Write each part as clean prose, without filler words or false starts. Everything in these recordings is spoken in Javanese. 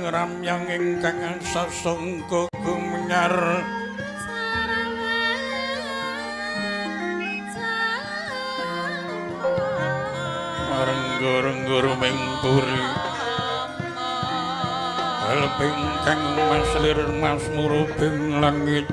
Ramyang ingkang sasongko gumenyar marenggur-renggur ming puri helping kang mas lir mas murubing langit.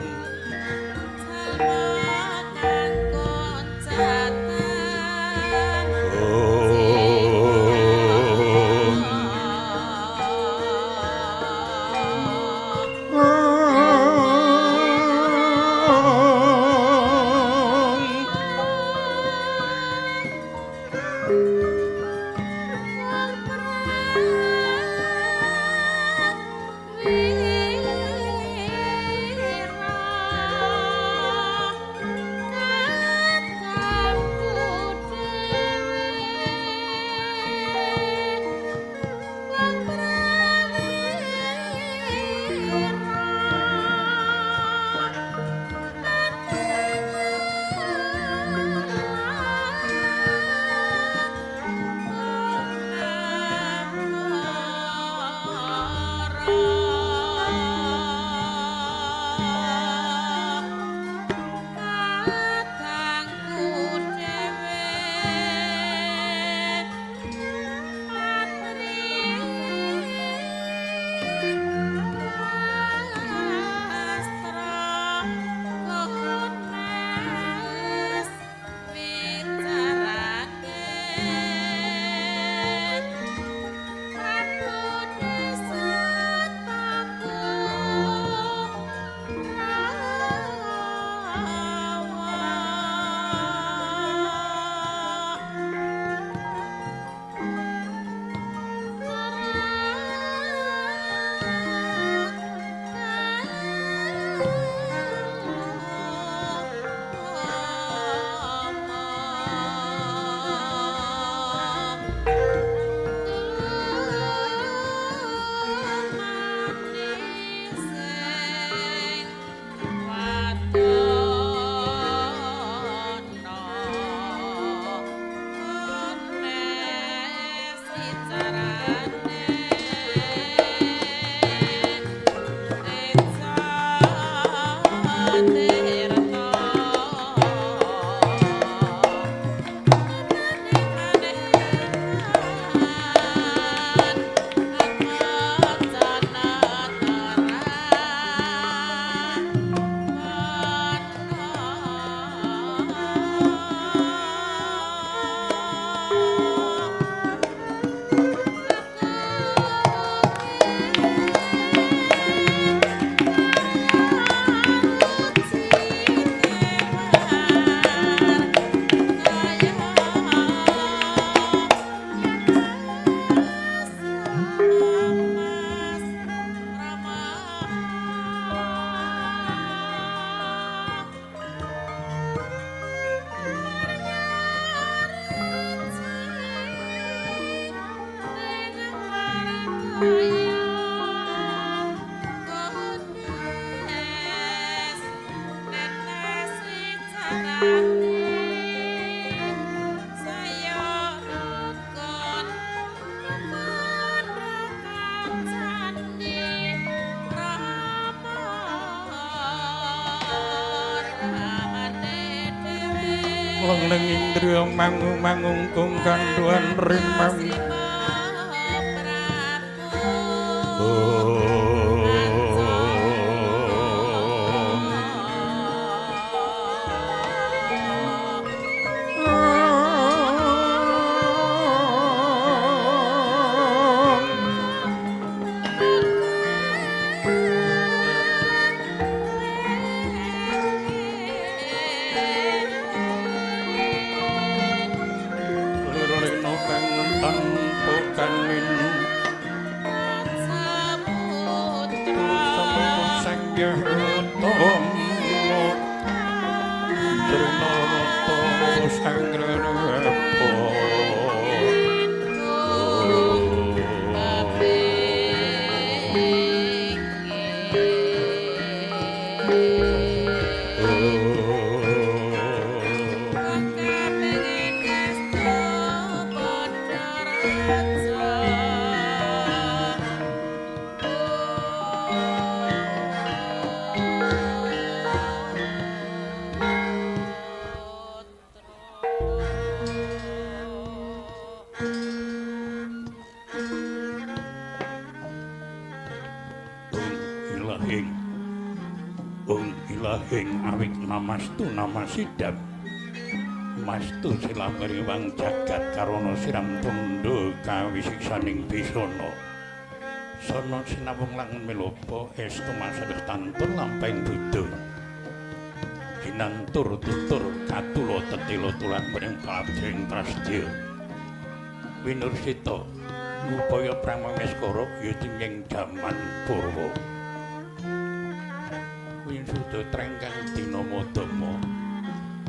Ning indriya mangu-mangungkung kandhuan rimang. Tanpa kanin. Dilahing awik namastu namasidam mastu silameri wang jagat karana siram tundha kawisiksaning bisana sana sinawung langun milopa estu masadh tantun lampahing buddha ginantur tutur katula tetila tulan mring palabjing prastya winursita ngupaya pramameskara ya ing jaman purwa winsuda trengkang dina madama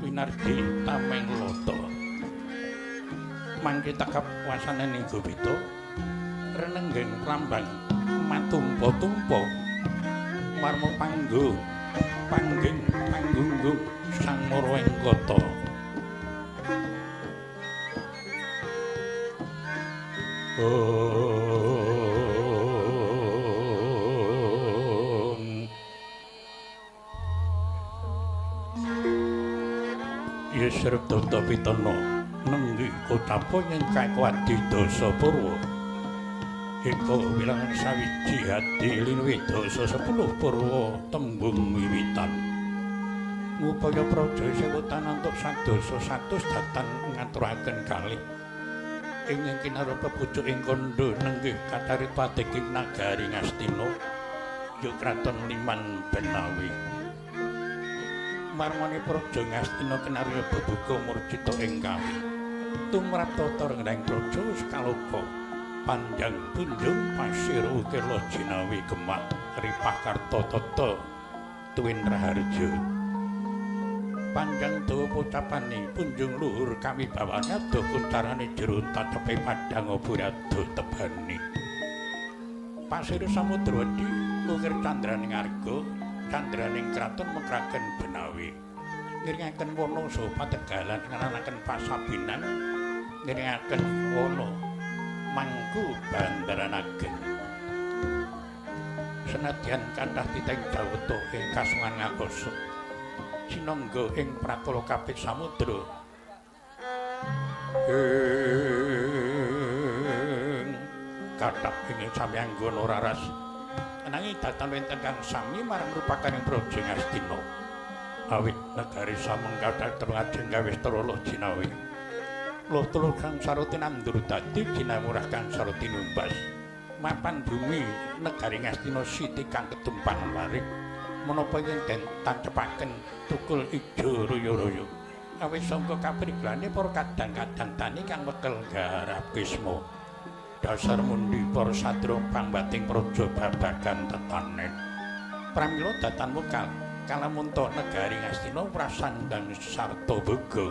winardi tameng lata mangke tekap wasananing gobita renenggeng prambang matumpa-tumpa marma panggo panggeng panggunggung sang mara ing kota. Yesrep Data Pitana nenggi kotapa yen kakwadi dasa purwa. Eka wilangan sawiji hadi linuwih dasa 10 purwa tembung wiwitan. Ngupaya praja sewutan antuk sadasa 100 datan ngaturaken kalih. Ing kinara pepucuk ing kandha nenggih katarit padeking nagari Ngastina ya kraton Liman Benawi. Marmane praja Ngastina kinarya bebuka murcita ing kawi. Tumrap tata renggeng praja skaloka panjang punjung pasir ukir jinawi gemak ripah karta tata tuwin raharja. Panjang dawa pocapane punjung luhur kawibawane adoh kuncarane jero tacepe padhang oburado tebane. Pasir samudra wedi ukir candraning arga candraning kraton mekraken Benawi. Ngiringaken wana saha pategalan ngranaken pasabinan ngiringaken wana mangku bandaran ageng. Senadyan kathah titeng jawata ing kasungan ngakasa sinangga ing pratala kapit samudra ing kathah ing samyanggana raras nanging datan wonten kang sami marang rupakaning praja Ngastina awit negari sameng kathah telung gawe troloh jinawi loh telu kang saroti nandur dadi jinamurah kang saroti numbas mapan bumi negari Ngastina siti kang ketumpang warik menapa yen den tancepaken tukul ijo royo-royo awit sangka kapriglane para kadang-kadang tani kang wekel garap kisma dasar mundi para sadra pambating praja babagan tetanen pramila datan wekal kalamunta negari Ngastina prasandang sarta boga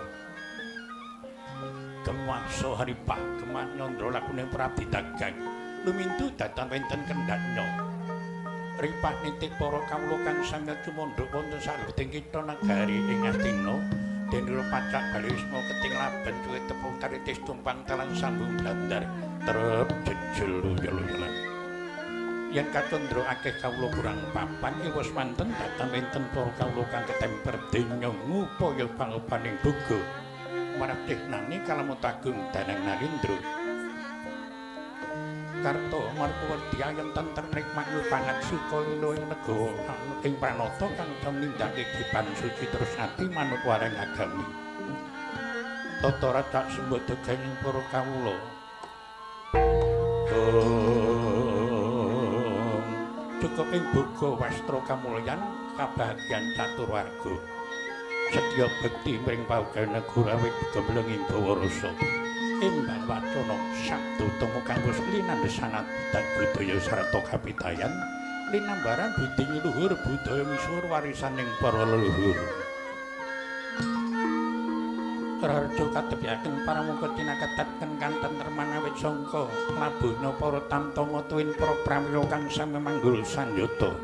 gemah saharipah gemah nyandra lakune prabdi dagang lumintu datan wonten kendhatnya ripah nitik para kawula kang sami cumandha wonten salebeting kitha nagari ing Ngastina denira pacak bali wisma keting laben cuwe tepung taritis tumpang talang sambung blandar trep jejel luyel-luyelan yen kacandra akeh kawula kurang papan iwes manten datan wonten para kawula kang ketemper denya ngupaya pangopaning boga marabdih nani kalamun agung Danang Narendra Karto markuwerdi ayem tentrem nikmat pangat suka lilo ing negara ing pranata kang nindakake dipan suci terus ati manut wareng agami. Tata racak sembada ganying para kawula. Cukup ing boga wastra kamulyan kabagyan catur warga. Setya bekti mring paugeyan negara awit gembleng ing bawa rasa. Imbang wacana sabda utama kanggo linandhesan adat budaya sarta kapitayan linambaran budi luhur budaya misuwur warisaning para leluhur. Raharja katebyaken paramuka tinaketaken kantenterman awit sangka labuhna para tamtama tuwin para pramila kang sami manggul sanjata.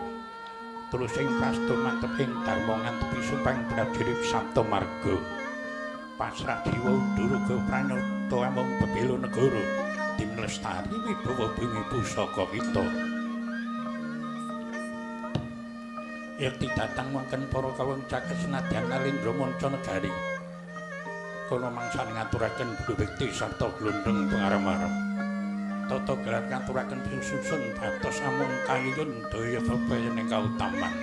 Tulus ing prasta mantep ing dharma ngantepi sumpahing prajurit sabta marga. Pasrah jiwa durga pranata amung bebela negara dimlestari wibawa bumi pusaka kita. Yekti datang wonten para kawula caket senadyan nalindra manca negari. Kono mangsan ngaturaken budi sarta glundheng pangarep-arep. Tata gelar ngaturaken susun batos amung kayun daya bebayaning kautaman.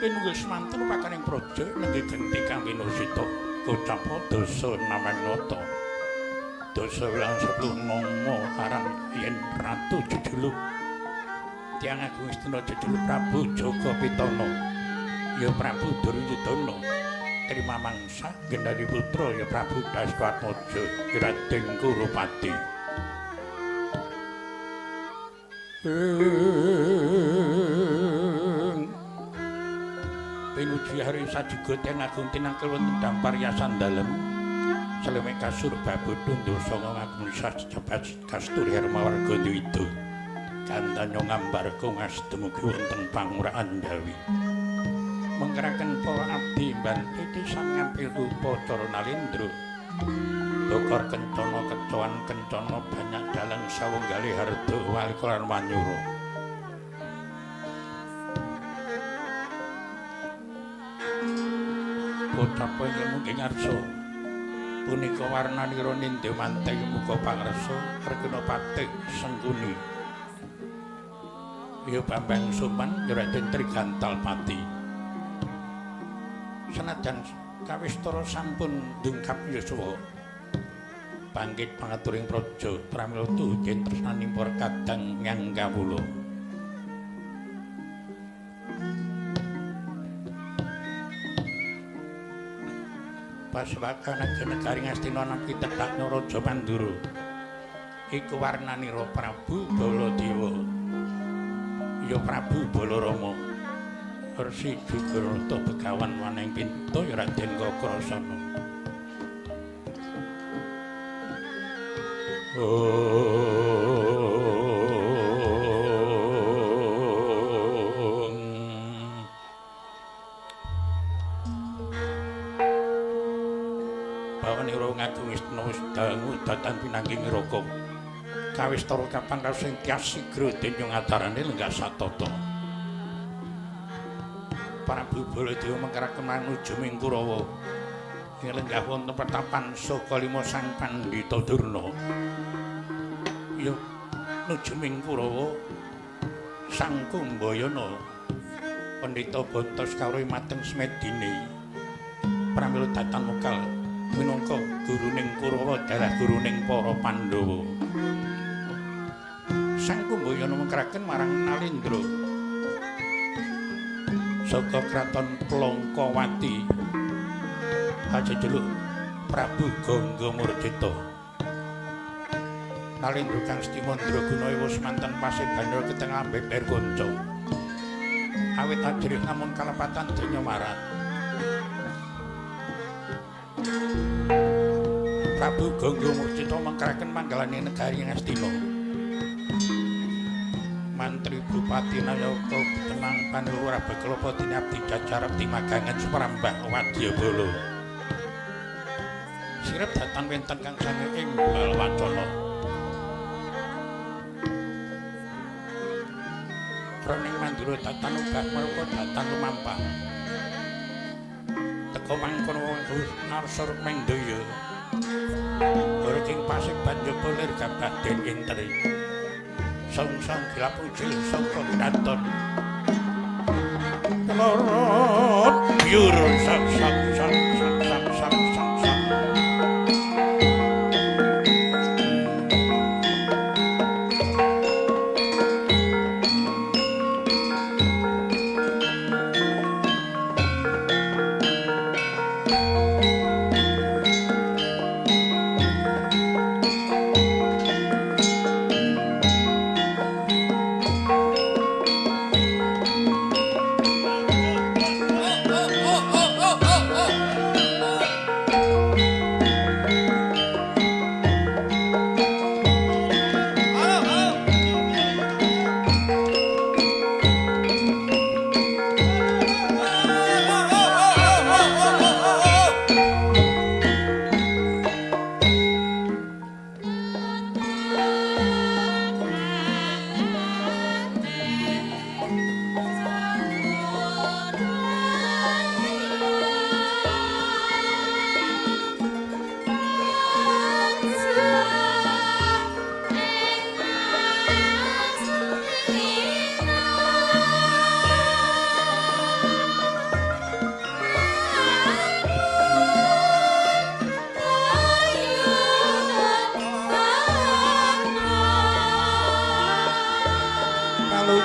Pinunggil semanten pakaning praja nenggih genti kang winusita kocapa dasa namanata. Dasa wilang sepuluh nama aran yen ratu jejuluk. Tiyang agung Astina jejuluk Prabu Jaka Pitana. Ya Prabu Duryudana. Trima mangsa gendari putra ya Prabu Daswatmaja Raden Kurupati. Pinuji hari sajiga tiyang agung tinangkil wonten dampar yasan dalem. Selemek kasur babudun dosa ngagung sajabat kasturi hermawarga dwida. Kantanya ngambarka ngasdumugi wonten panguraan Jawi. Mengkeraken para abdi mbantiti sang ngampil rupa cara nalindra. Bokor kencana kecoan kencana banyak dalang sawunggali harda walika lan manyura. Bocapa ingkang mungkin ngarsa punika warnanira nindya manteng muga pangrsa regena patih Sengkuni. Ya Bambang Suman ya Raden Trigantalpati. Senajan kawistara sampun dungkap yuswa bangkit pangaturing praja pramila tujen tresnaning para kadang nyang kawula. Paswakan negari Ngastina nampi tedhakna Raja Mandura. Iku warnanira Prabu Baladewa. Ya Prabu Balarama. Resi Jugurata begawan waning pinta ya Raden Kakrasana. Bawanira ngagung Isna wis dangu datan pinanggih ngraka. Kawistara kapan rasing tias sigra denyung acarane lenggah satata. Prabu Baladewa mengkeraken manuju ing Kurawa. Ing lenggah wonten petapan saka lima sang pandhita Durna. Ya nuju ing Kurawa Sang Kumbayana pendhita Bantas kawruh mateng semedine. Pramila datan mekal minangka guruning Kurawa dalah guruning para Pandhawa. Sang Kumbayana mengkeraken marang Nalindra. Saka kraton Plongkowati ajejeluk Prabu Gangga Murjita. Nalindra kang Stimandra guna wis manten paseban ketengah beber kanca. Awit ajrih namun kalepatan donya marat. Prabu Gangga Murjita mengkeraken manggalane negari Ngastina. Mantri Bupati Nayaka tenang panulurah beklapa dinabdi jajar abdi magangan suprambah wadyabala. Sirep datan wenten kang sange imbal wacana. Rening Mandura datan ubah marka datan lumampah. Teka mangkono arsa rukmendaya. Ing paseban jaba lir gabah den intri. Song-song gelap ujil saka kraton. Kelorot biur sang sang sang sang sang sang sang sang. Oh, oh, oh, oh, oh, oh.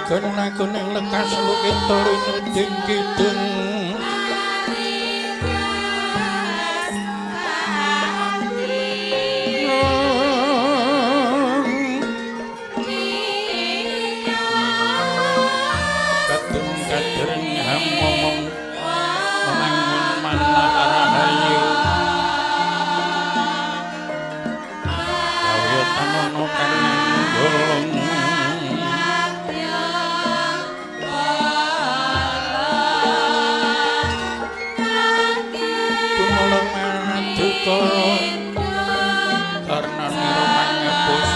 Lagon-lagon lekas lukita linuding kidung. Kadung kadreng hamomong mangun manah rahayu. Kawiyotanono kang nggolong. Karena nira mangepus.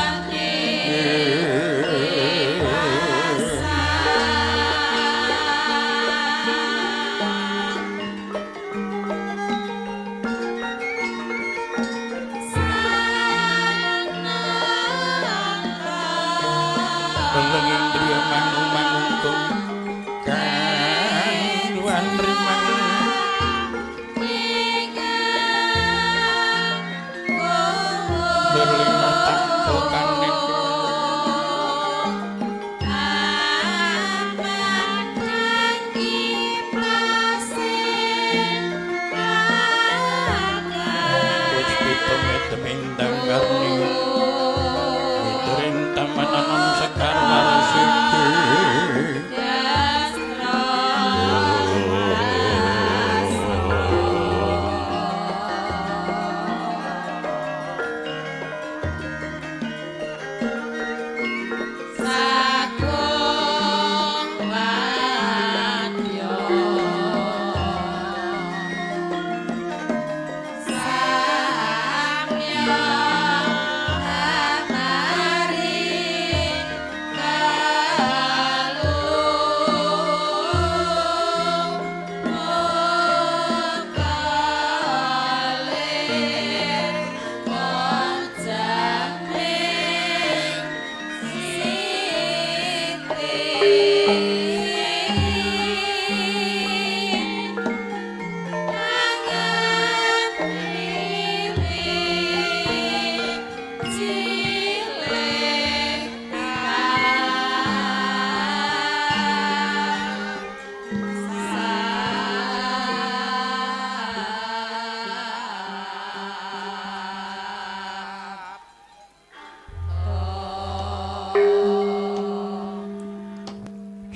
Leleng indriya mangu-mangungkung kang duwan rimang. Berlino tanpa kanin. Puspita medemindang karni mitureng taman anom sekar warsiti.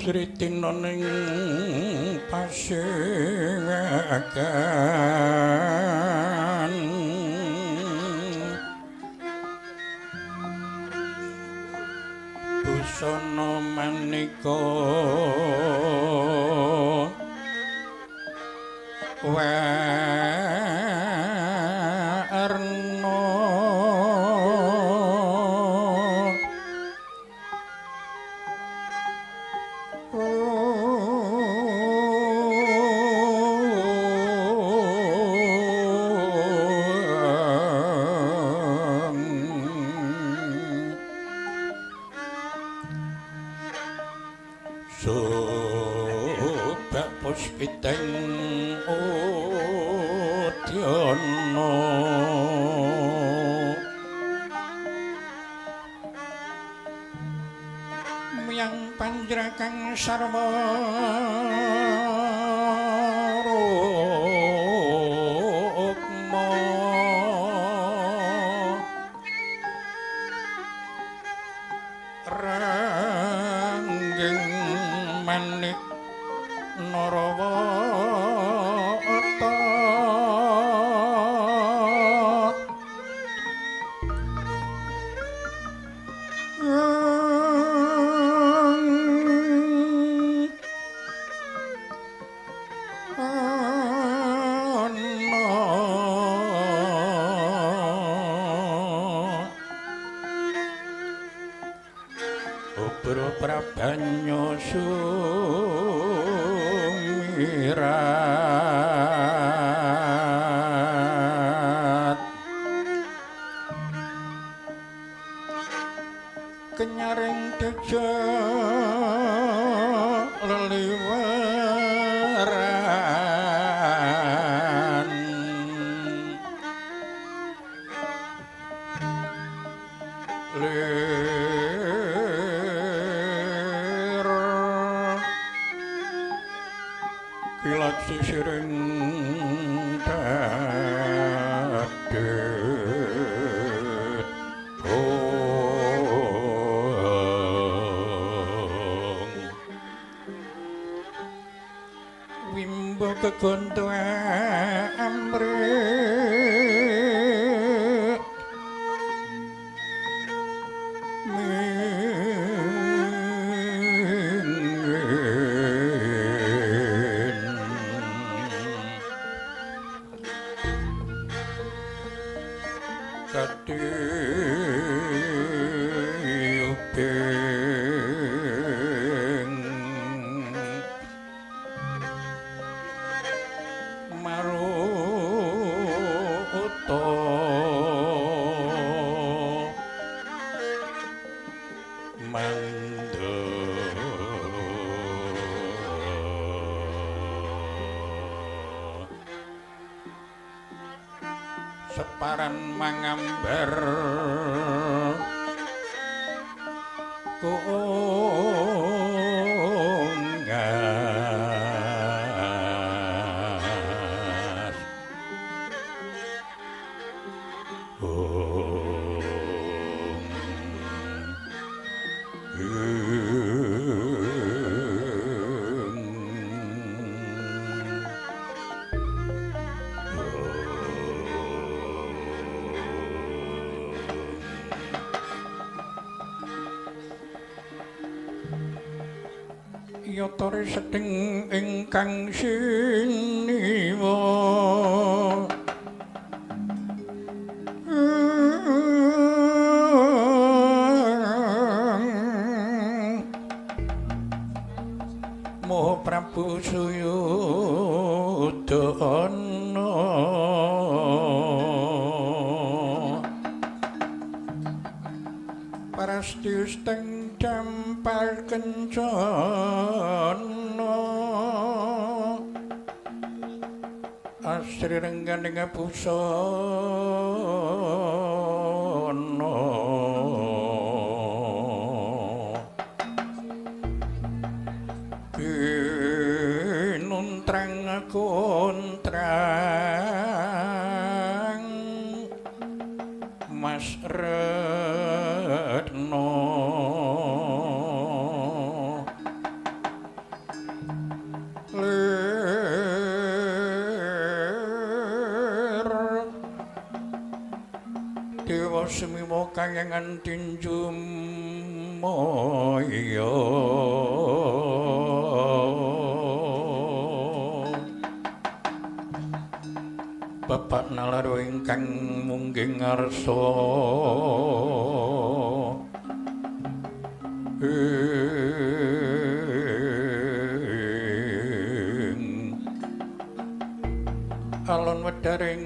Sritina ning pasingakan busana maneka warna. Subak puspiteng udyana miyang panjrakang sarwa rukma ranggeng manik narawata. Obro prabanyo sumirat kenyaring teja leliweran lir. Kegonto amrih separan mangambar kongas Yatare sedeng ingkang siniwa Moho Prabu Suyudana Parastius teng campal kencana asri rengganing busana kinuntrang kontrang Mas Retno lir dewa sumiwa kayangan tinju maya Bapak nalar ingkang munggih ngarsa alon wedharing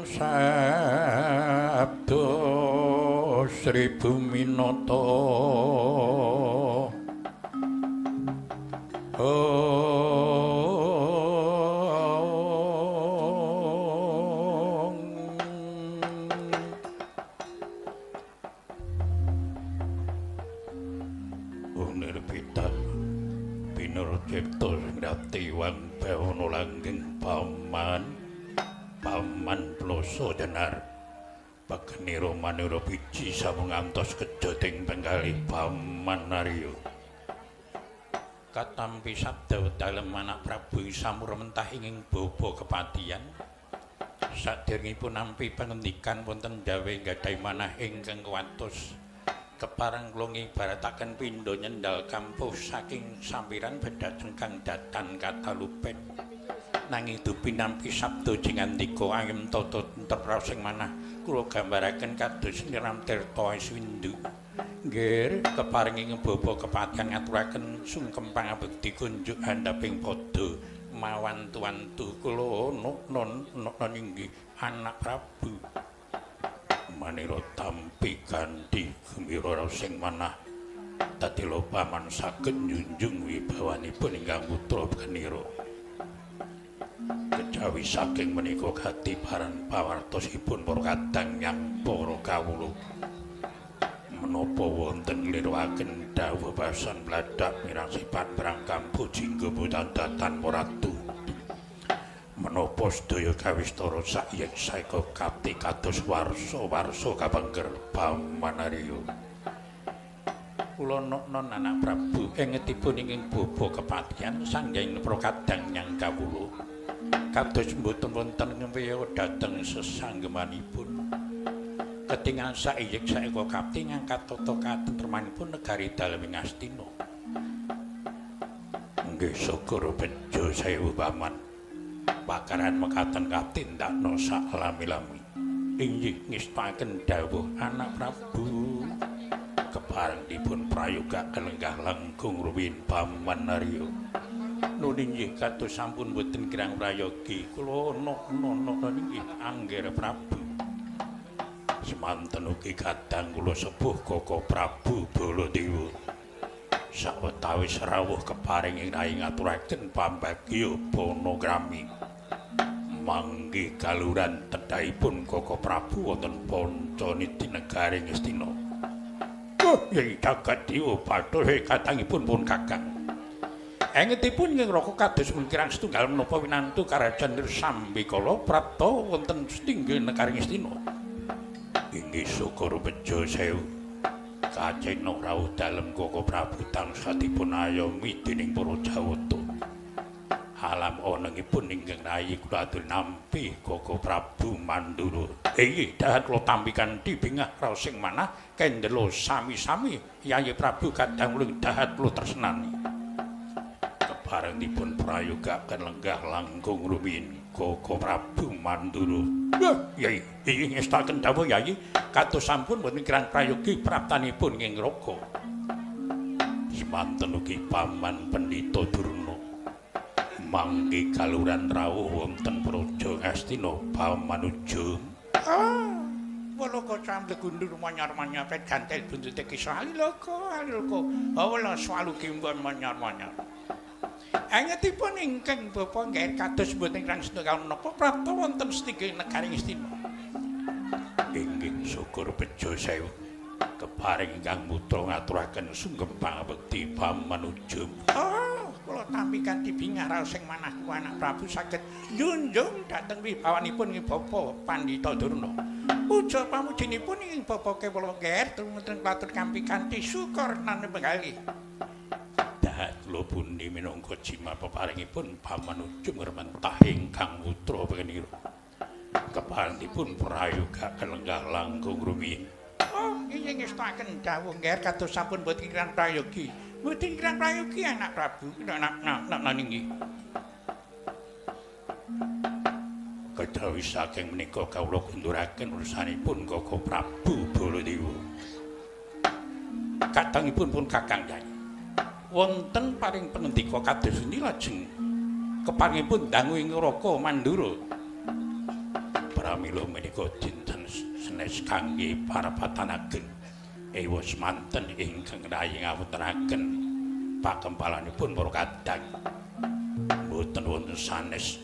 sabda Sri Buminata Cipta sing dadi wang bawana langgeng paman paman ploso jenar bagenira manira biji sampun ngantos kejating penggalih paman Arya katampi sabda dalem anak Prabu samura mentah ing baba kepatihan saderengipun nampi pangendikan wonten gawe gadhahi manah ingkang kuwatos kepareng kula ngibarataken pindha nyendal kampuh saking sampiran bedhajeng kang datan katalupen nanging dupi nampi sabda jingandika ayem tata tentrem sing manah kula gambaraken kados niram tirta swindu nggih kepareng ing baba kepatihan ngaturaken sungkem pangabekti kunjuk handaping padha mawantu-wantu kula non non inggih anak Prabu manira tampi kanthi gembira sing manah dadi paman saged njunjung wibawanipun ingkang putra Genira kejawi saking menika gati baran pawartosipun para kadang yang para kawula menapa wonten ngliruaken dawuh basan bladhak mirang sipat perang kampuh jingga datan ratu menapa sedaya kawistara sakyek saeka kapti kados warsa-warsa kapengker Paman Arya. Kula noknon anak Prabu engetipun ing baba kepatihan sanggeng prakadang nyang kawula. Kados mboten wonten ngweya dhateng sesanggemanipun. Ketingal saiyek saeka kapti ngangkat tata katentremanipun negari dalem ing Astina. Nggih syukur bejo sewu paman. Pakaran mekaten katindakna saklami-lami. Inggih ngestakaken dawuh anak Prabu. Kepareng dipun prayogaken lenggah langkung rumiyin Paman Arya. Nun inggih kados sampun boten kirang prayogi kula nok-nok inggih Angger Prabu. Semanten ugi kadang kula sepuh Koko Prabu Baladewa. Sawetawis rawuh keparing ing rayi ngaturaken pambagya panagrami. Manggih kaluran tedhahipun Koko Prabu wonten Pancaniti negari Ngastina. Yai jagat dewa bathara katangipun pun Kakang. Engetipun ing raka kados mungkirang setunggal menapa winantu karajan Sambikala prapta wonten setinggil negari Ngastina. Inggih syukur bejo sewu. Kacena rawuh dalem Koko Prabu tansah dipun ayomi dening para Jawata. Alam onengipun ingkang rayi kula atur nampi Koko Prabu Mandura. Inggih dahat kula tampi kanthi bingah raos sing manah kendela sami-sami Yayi Prabu kadang kula dahat kula tresnani. Kepareng dipun prayogaken lenggah langkung rumiyin Koko Prabu Mandura. Yai, inggih ngestaken dawuh Yayi kados sampun boten kirang prayogi praptanipun ing raka. Semanten ugi Paman Pendhita Durna. Mangke kaluran rawuh wonten Praja Ngastina Pamanujung. Ah, walaka camble gundur manyar-manyar pet gantel buntute kisah alilaka alilaka. Awala swalu gimbon manyar-manyar. Engetipun ingkang bapa ngger kados boten kirang setunggal menapa prapta wonten setinggil negari Ngastina. Inggih syukur bejo sewu. Keparing ingkang putra ngaturaken sungkem pangabekti Pamanujung. Ah, kula tampi kanthi bingah raos sing manah kula anak Prabu saged njunjung dhateng wibawanipun ing Bapa Pandhita Durna. Puja pamujinipun ing Bapa Kewala Ngger tumrap katur kampi kanthi syukur nan penggalih. Dahat kula pundi minangka jima peparingipun Pamanujung rementah ingkang putra pengenira. Kepareng dipun prayogaken lenggah langkung rumiyin. Oh, inggih ngestakaken dawuh ngger kados sampun boten kirang prayogi. Mboten kirang prayogi anak Prabu. Nak inggih. Kejawi saking menika kawula kunduraken urusanipun Koko Prabu Baladewa. Kadangipun pun Kakang Yai. Wonten paring pangendika kados pundi lajeng keparingipun dangu ing Raka Mandura. Pramila menika dinten senes kangge parapatan ageng. Ewa semanten ingkang rayi ngawontenaken pakempalanipun para kadang. Mboten wonten sanes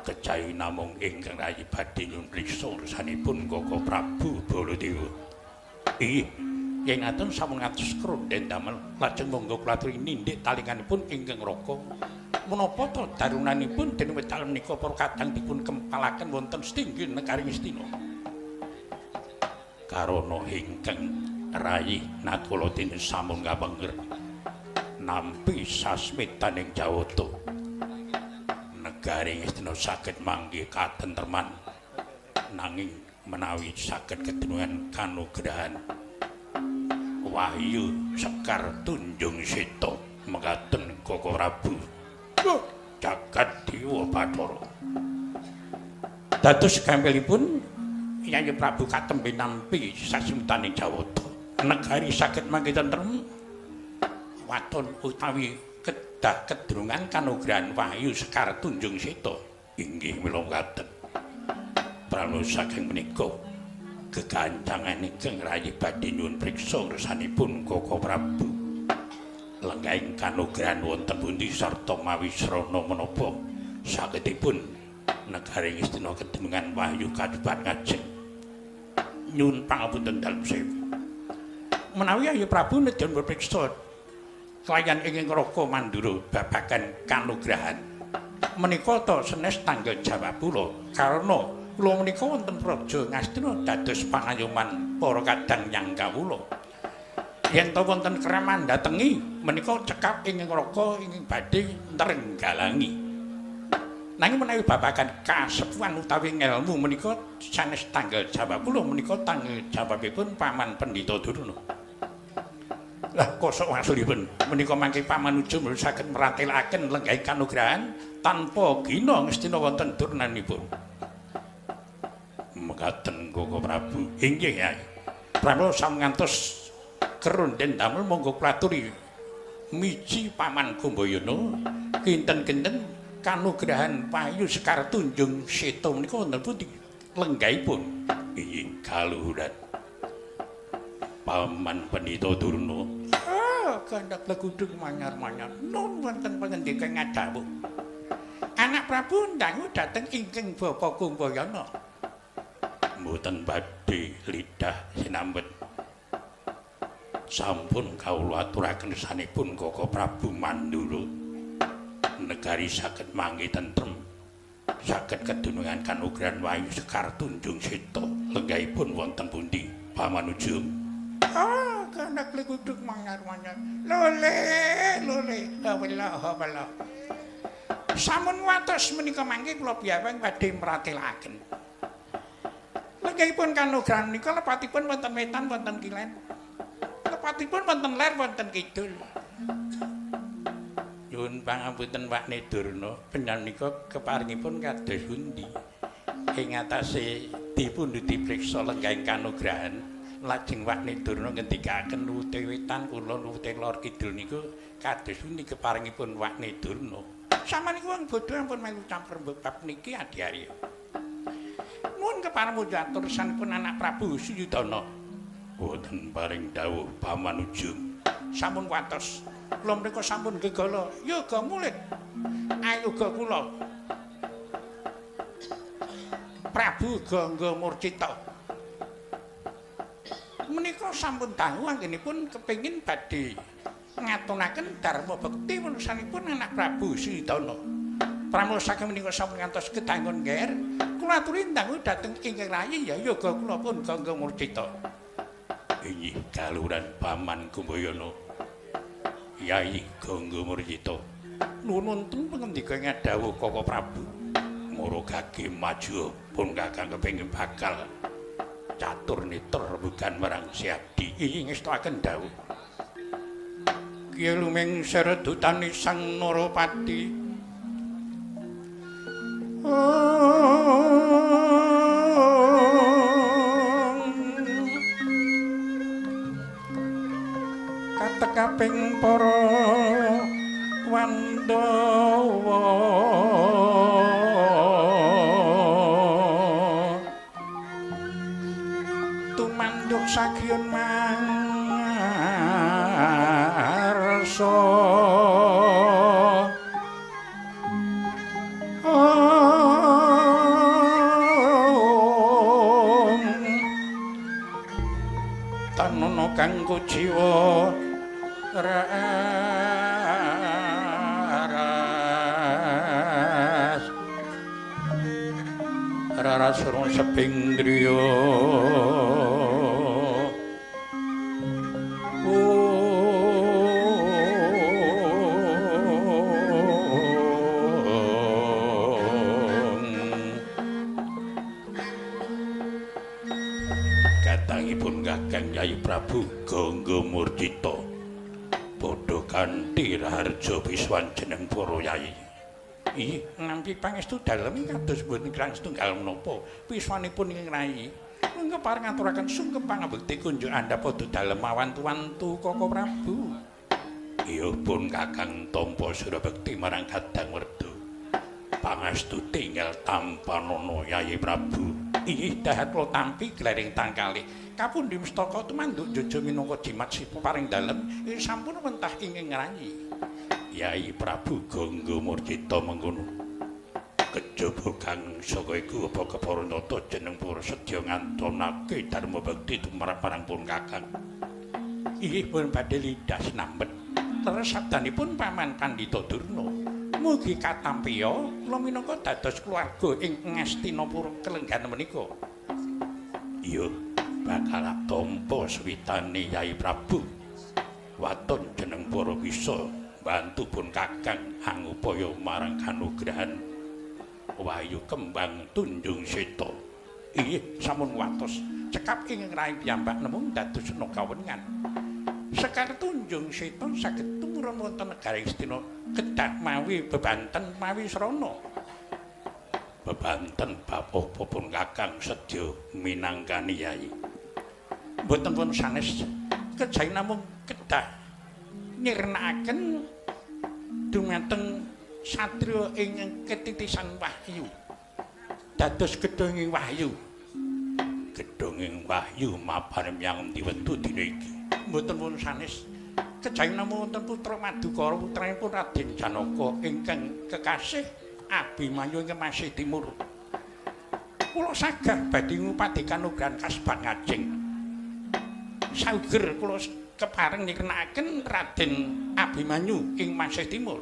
kejawi namung ingkang rayi badhe nyuwun priksa urusanipun Koko Prabu Baladewa. Inggih, yen ngaten sampun ngantos kronden damel lajeng monggo kula aturi nindhik talinganipun ingkang raka. Menapa to darunanipun dening wedal menika para kadang dipun kempalaken wonten setinggil negari Ngastina. Karana ingkang rayi nakala dene sampun kapenger nampi sasmitaning Jawata. Negari Ngastina saged manggih katentreman nanging menawi saged kedunungan kanugrahan Wahyu Sekar Tunjung Seta mekaten Koko Prabu jagat dewa Bathara. Dados gampilipun Yayi Prabu katembe nampi sasmitaning Jawata. Negari saged manggih tentrem waton utawi kedah kedrungan kanugrahan Wahyu Sekar Tunjung Seta. Inggih mila mekaten. Pramila saking menika gegancangan ingkang rayi badhe nyuwun priksa urusanipun Koko Prabu. Lenggahing kanugrahan wonten pundi sarta mawi srana menapa sagedipun negari Ngastina kedunungan wahyu kajuban ngajeng. Nyuwun pangapunten dalem sewu. Menawi Yayi Prabu nedya priksa kelayan ingkang Raka Mandura babagan kanugrahan menika ta senes tanggal jawab kula karena kula menika wonten Praja Ngastina dados pangayoman para kadang nyang kawula. Yen to wonten kraman datengi menika cekap ing neraka ing badhe nrenggalangi. Nanging menawi babagan kasepuhan utawi ngelmu menika sanes tanggal jawab kula menika tanggal jawabipun Paman Pendhita Durna. Lah kosok wangsulipun menika mangke Paman Ujung saged meratelaken lenggahing kanugrahan tanpa gina ngestina wonten durnanipun. Mekaten Koko Prabu. Inggih Yai. Pramila sampun ngantos kerunden damel monggo kula aturi miji Paman Kumbayana kinten-kinten kanugrahan Wahyu Sekar Tunjung Seta menika wonten pundi lenggahipun? Inggih kaluhuran Paman Pendhita Durna. Ah, gandhak legudung manyar-manyar nun wonten pangendika ngadhawuh. Anak Prabu ndangu dhateng ingkang Bapa Kumbayana. Mboten badhe lidah sinambet. Sampun kawula aturaken sanipun Koko Prabu Mandura. Negari saged manggi tentrem, saged kedunungan kanugrahan Wahyu Sekar Tunjung Seta. Lenggahipun wonten pundi Paman Ujung? Ah, kanak legudug manyar-manyar. Lole, lole, hawala, hawala. Sampun watos menika mangke kula piyambak badhe mratelaken. Lenggahipun kanugrahan menika lepatipun wonten wetan wonten kilen. Lepatipun wonten ler wonten kidul. Nyuwun pangapunten Wakne Durna, panjenengan menika keparingipun kados pundi? Ing atase dipundhuti priksa lenggahing kanugrahan, lajeng Wakne Durna ngendikaken wute wetan kulon wute lor kidul niku kados pundi keparingipun Wakne Durna? Sampeyan niku wong bodho ampun melu campur bab niki Adi Arya. Nuwun kepareng atur sanipun anak Prabu Suyudana. Boten paring dawuh Paman Ujung. Sampun watos. Kula mriku sampun gegala yoga mulih. Ayoga kula. Prabu Gangga Murcita. Menika sampun dangu anggenipun kepengin badhe ngatunaken dharma bekti manusanipun anak Prabu Suyudana. Pramila saking menika sampun ngantos kedangun ngger, kula aturi dangu dhateng ingkang rayi ya yoga kula pun Gangga Murcita. Inggih kaluhuran Paman Kumbayana. Yai Gangga Murcita. Nuwun wonten pangendika ngadhawuh Koko Prabu. Mara gage maju pun kakang kepengin bakal catur netra rembugan marang Siadi. Inggih ngestoaken dawuh. Kiye luming seredutane Sang Narapati. Katekaping para Wandawa tumanduk sagyun mangarsa. Tanono kanggo jiwa raras raras rong seping driya. Katangipun Kakang Yai Prabu Gangga Murcita padha kanthi raharja piswan jeneng para yai. Ih, nampi pangestu dalem kados mboten kirang setunggal menapa piswanipun ing rai. Monggo pareng ngaturaken sungkem pangabekti kunjuk andhap padha dalem awantu-wantu Koko Prabu. Iya pun Kakang tampa surabekti marang Kadang Werda. Pangestu tinggal tampanana Yai Prabu. Ih, dahat kula tampi glering tangkali. Kapundi mestaka tumanduk jojo minangka jimat sipa paring dalem sampun wentah ing ngrayi. Yai Prabu Gangga Murcita mengkono. Kejaba kang saka iku apa kepara nata jeneng para sedya ngantonake dharma bekti tumrap marang pun Kakang. Inggih pun badhe lidah sinambet. Leres sabdanipun Paman Pandhita Durna. Mugi katampiya kula minangka dados keluarga ing Ngastinapura kelenggan menika. Iya, bakal tampa suwitane Yai Prabu. Waton jeneng para bisa bantu pun Kakang angupaya marang kanugrahan Wahyu Kembang Tunjung Seta. Inggih sampun watos cekap ing rai piyambak nemu dados sena kawengan. Sekar Tunjung Seta saged tumurun wonten negara Astina kedah mawi bebanten mawi srana. Bebanten bab apa pun Kakang sedya minangkani Yai. Mboten pun sanes kejawi namung kedah nyirnakaken dumateng satriya ing ketitisan wahyu. Dados gedhonging wahyu. Gedhonging wahyu mapan menyang endi wektu dina iki. Mboten pun sanes kejawi namung wonten putra Madukara putranipun Raden Janaka ingkang kekasih Abimanyu ing Masih Timur. Kula sagah badhe ngupadi kanugrahan kasban ngajeng. Sauger kula kepareng nyirnakaken Raden Abimanyu ing Masih Timur.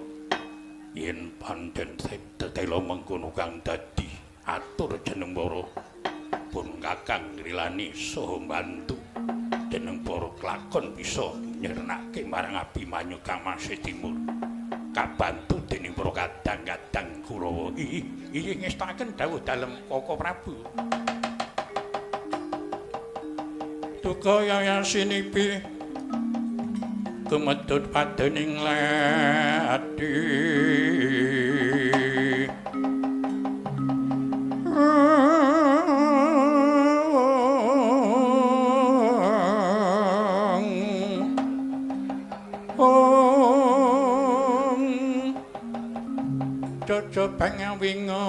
Yen pancen tetela mengkono kang dadi atur jeneng para pun Kakang ngrilani saha mbantu jeneng para klakon bisa nyirnake marang Abimanyu kang Masih Timur. Kabantu dening para kadang-kadang Kurawa. Inggih ngestakaken dawuh dalem Koko Prabu. Duka yayasinipi kumedhut padening lati. Jojo pangawinga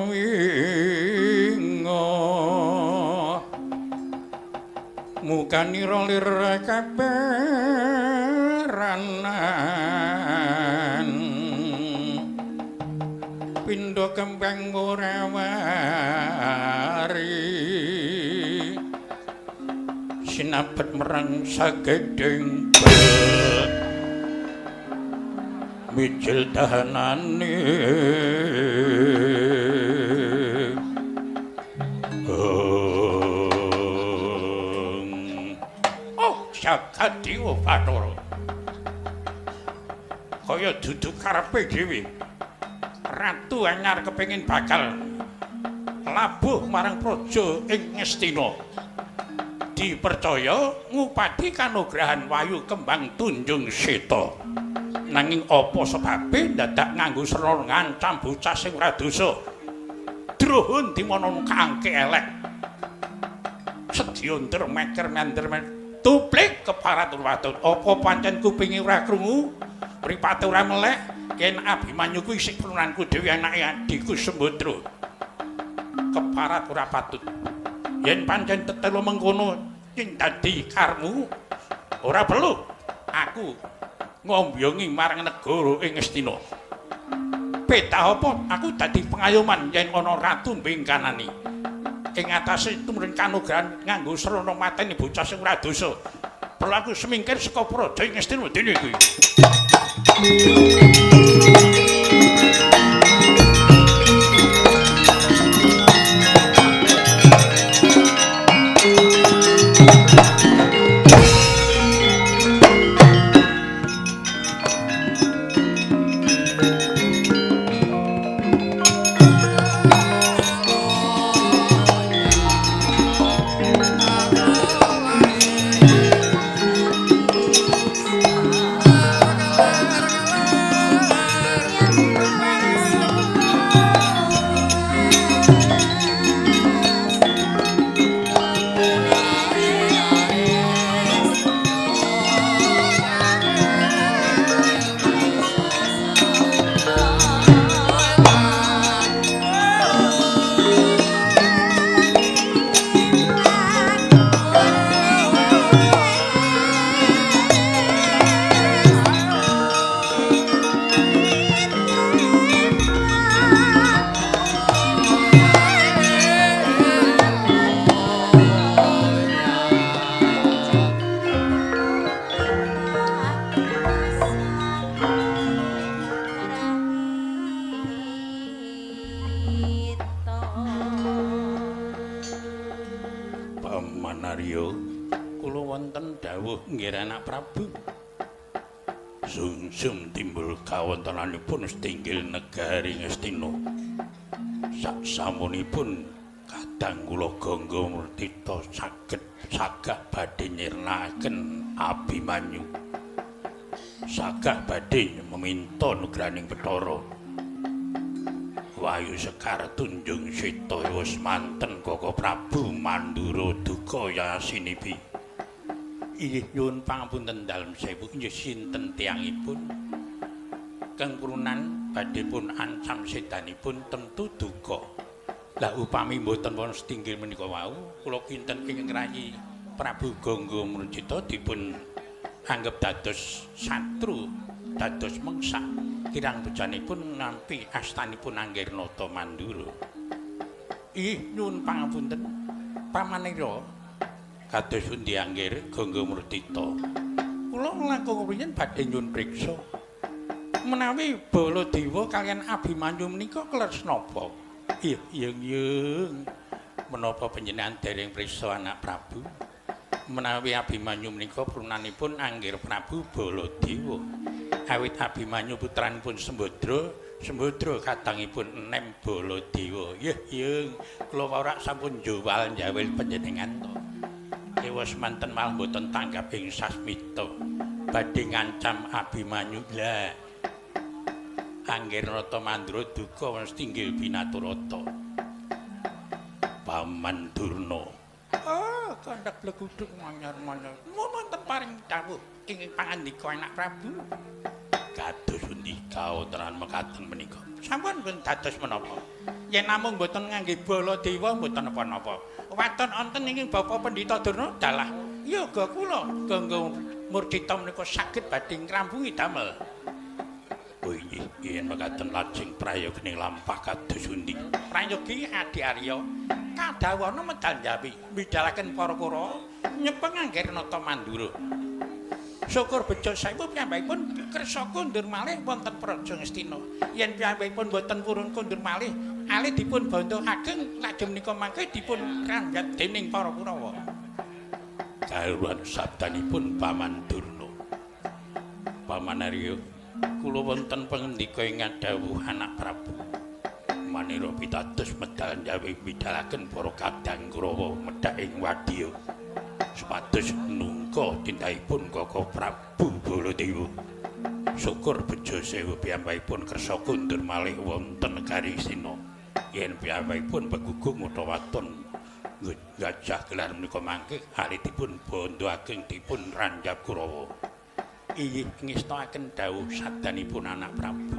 winga mukanira lir kaperanan pindha kembang ora wari sinabet merang sagedhing mijil tahanane. Oh, Sakadiwa Bathara. Kaya dudu karepe dhewe. Ratu anyar kepengin bakal labuh marang praja ing Ngastina. Dipercaya ngupadi kanugrahan Wahyu Kembang Tunjung Seta. Nanging apa sebabe dadak nganggo srana ngancam bocah sing ora dosa. Druhun dimono kaangke elek. Sedya ndur meker mender tuplik keparat watun. Apa pancen kupinge ora krungu, mripate ora melek yen Abimanyu kuwi isih penunanku dhewe anake adhiku Sembadra. Keparat ora patut. Yen pancen tetelo mengkono yen dadi karmu ora perlu aku ngombyongi marang negara ing Ngastina. Betah apa aku dadi pengayoman yen ana ratu mbingkanani. Ing atase tumrun kanugrahan nganggo srana mateni bocah sing ora dosa. Perlu aku semingkir saka praja ing Ngastina dene kuwi. Paman Arya, kula wonten dawuh nggih anak Prabu. Sungsum timbul kawontenanipun setinggil negari Ngastina. Saksamunipun kadang kula Gangga Murtita saged sagah badhe nyirnakaken Abimanyu. Sagah badhe meminta nugraning Bathara. Wayu Sekar Tunjung Seta wis manten Kaka Prabu Mandura duka yasinipi. Inggih nyuwun pangapunten dalem sewu inggih sinten tiyangipun? Kang prunan badhe pun ancam sedanipun tentu duka. Lah upami mboten wonten setinggil menika wau, kula kinten ing ngrayi Prabu Gangga Murjita dipun anggep dados satru, dados mengsak. Kirang bejanipun nampi astanipun Anggirnata Mandura. Ih nyuwun pangapunten pamanira kados pundi Anggir Gangga Murtita. Kula langkung riyin badhe nyuwun priksa menawi Baladewa kaliyan Abimanyu menika kleres napa? Ih yung yung menapa panjenengan dereng priksa anak Prabu? Menawi Abimanyu menika prunanipun Anggir Prabu Baladewa. Awit Abimanyu putranipun Sembadra, Sembadra kadangipun enem Baladewa. Yeh yung kula ora sampun njowal njawil panjenengan to. Dewa semanten malah mboten tanggap ing sasmita. Badhe ngancam Abimanyu. Lah Anggirnata Mandura duka wonten tinggil binaturata. Paman Durna. Oh, kandhak bleguduk manyar-manyar. Wonten paring dawuh ing pangandika anak Prabu. Kados pundi kawontenan mekaten menika? Sampun pun dados menapa? Yen namung mboten ngangge Baladewa mboten napa-napa. Waton wonten ing Bapak Pendhita Durna dalah yoga kula Gangga Murtita menika saged badhe ngrampungi damel. Oh inggih, yen mekaten lajeng prayogi lampah kados pundi? Prayogi Adi Arya kadawana medal Jawi midalaken para Kurawa nyepeng Anggirnata Mandura. Syukur bejo sewu piyambakipun kersa kundur malih wonten Praja Ngastina. Yen piyambakipun boten purun kundur malih, alih dipun bondo ageng lajeng menika mangke dipun ranjat dening para Kurawa. Karuan sabdanipun Paman Durna. Paman Arya, kula wonten pangendika ing dawuh anak Prabu. Manira pitados medal Jawi midalaken para kadang Kurawa medhak ing wadya. Supados nungka tindakipun Kaka Prabu Baladewa. Syukur bejo sewu piyambakipun kersa kundur malih wonten negari Ngastina. Yen piyambakipun pegugung utawa waton gajah gelar menika mangke alitipun bondo ageng dipun ranjap Kurawa. Inggih ngestakaken dawuh sabdanipun anak Prabu.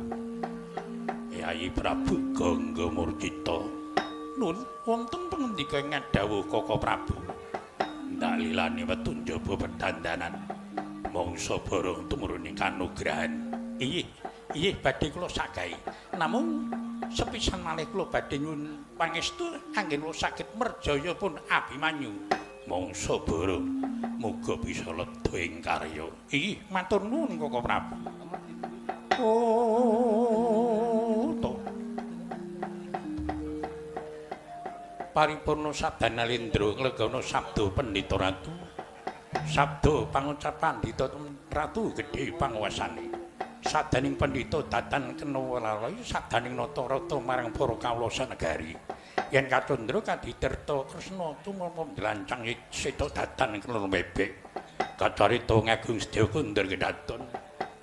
Yayi Prabu Gangga Murtita. Nun wonten pangendika ing dawuh Kaka Prabu. Ndak lilane wetu njaba pedandanan mangsa barang tumurune kanugrahan. Inggih, inggih badhe kula sagahi. Namung sepisan malih kula badhe nyuwun pangestu anggen kula saged merjaya pun Abimanyu. Mangsa barang muga bisa ledha ing karya. Inggih, matur nuwun Kaka Prabu. Oh, to. Paripurna sabda Nalendra nglegana sabda Pandhita Ratu. Sabda pangucap Pandhita Ratu gedhe panguwasane. Sabdaning Pandhita datan kena welalai sabdaning nata rata marang para kawula sanegari. Yen kacandra kaditirta Kresna tumama ndlancang seta datan kena bebek. Kacarita ngagung sedaya kundur kedaton.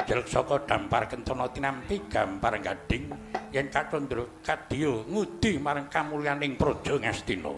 Jelek saka dampar kencana tinampi gampar gading. Yen kacandra kadya ngudi marang kamulyaning Praja Ngastina.